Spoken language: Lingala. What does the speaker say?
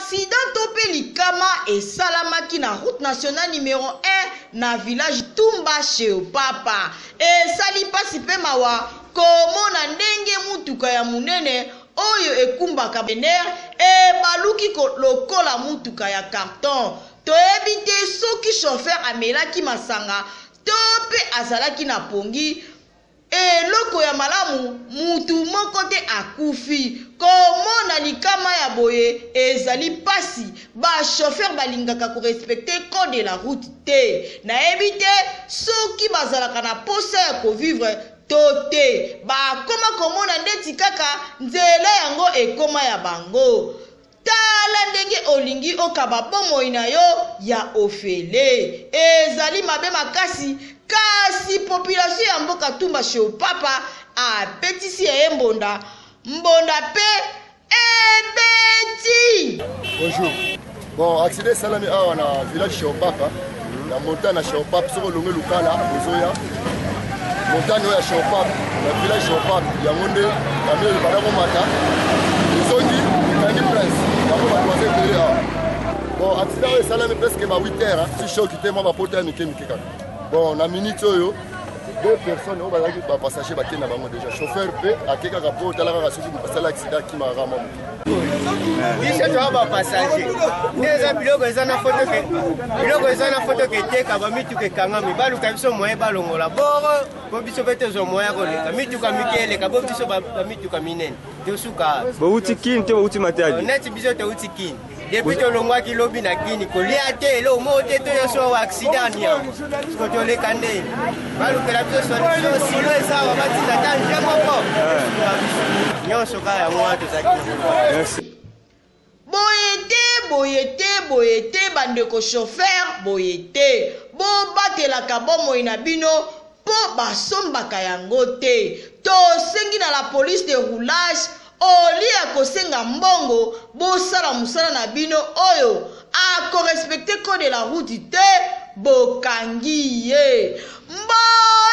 Accident to mpe likama esalamaki na route nationale numero 1 na village Tumba chez Papa. Esali mpasi mpe mawa komona ndenge mutuka ya munene oyo ekumbaka bner ebaluki lokola mutuka ya carton. Toyebi te soki chauffeur amelaki masanga to mpe azalaki na pongi. Eloko ya malamu, mutu moko te akufi. Komona likama ya boye ezali pasi. Ba chauffeurs balingaka ko respecter code de la route te. Nayebi te soki bazalaka na posa ya ko vivre to te. Bakoma komona ndeti kaka nzela yango ekoma ya bango. Tala ndenge olingi okaba bomoi na yo ya ofele. Ezali mabe makasi, kasi population ya mboka Tumba chez Papa abetisi ya ye mbonda, mbonda pe ebeti! Bonjour. Bon, accident esalami awa na village chez Papa, na montagne na chez Papa, soki olongwe Lukala ozoya montagne oyo ya chez Papa, na village chez Papa, yango nde camion ebanda komata ezongi ekangi prince, yango bato baza ebele awa. Bon, accident oyo esalami presque ba 8 heures, si choc te mwa bapota ya mike mike kaka. Bon, na minute oyo deux personnes oyo bazalaki bapassager bakei na bango déjà, chauffeur mpe ake kaka mpo otala kaka soki moto asali accident akimaka kaka mwa moke. Biso toza bapassager nde eza biloko eza na foto ke biloko eza na foto keteka bamituka ekangami, baluka biso moye balongola boro po biso mpe tozwa moye ya koleka mituka mike eleka bo biso bamituka minene tosuka. Bouti Kin te bouti Matadi? Neti biso touti Kin. Depuis tolongwaki lobi na Kini, kolia te, eloko moko te, toya so awa accident ni yango siko toleka nde balukela biso solution. Silo eza awa, batinda ata nje moko esunga biso nyonso kaka yango wana tozalaki. Merci. Boye te, boye te, boye te, bandeko chauffeur, boye te. Bobatelaka bomoi na bino mpo basombaka yango te. Tosengi na la police de roulage, au lieu ya kosenga mbongo, bosala mosala na bino. Oyo ako respecter code de la route te, bokangi ye. Mbote!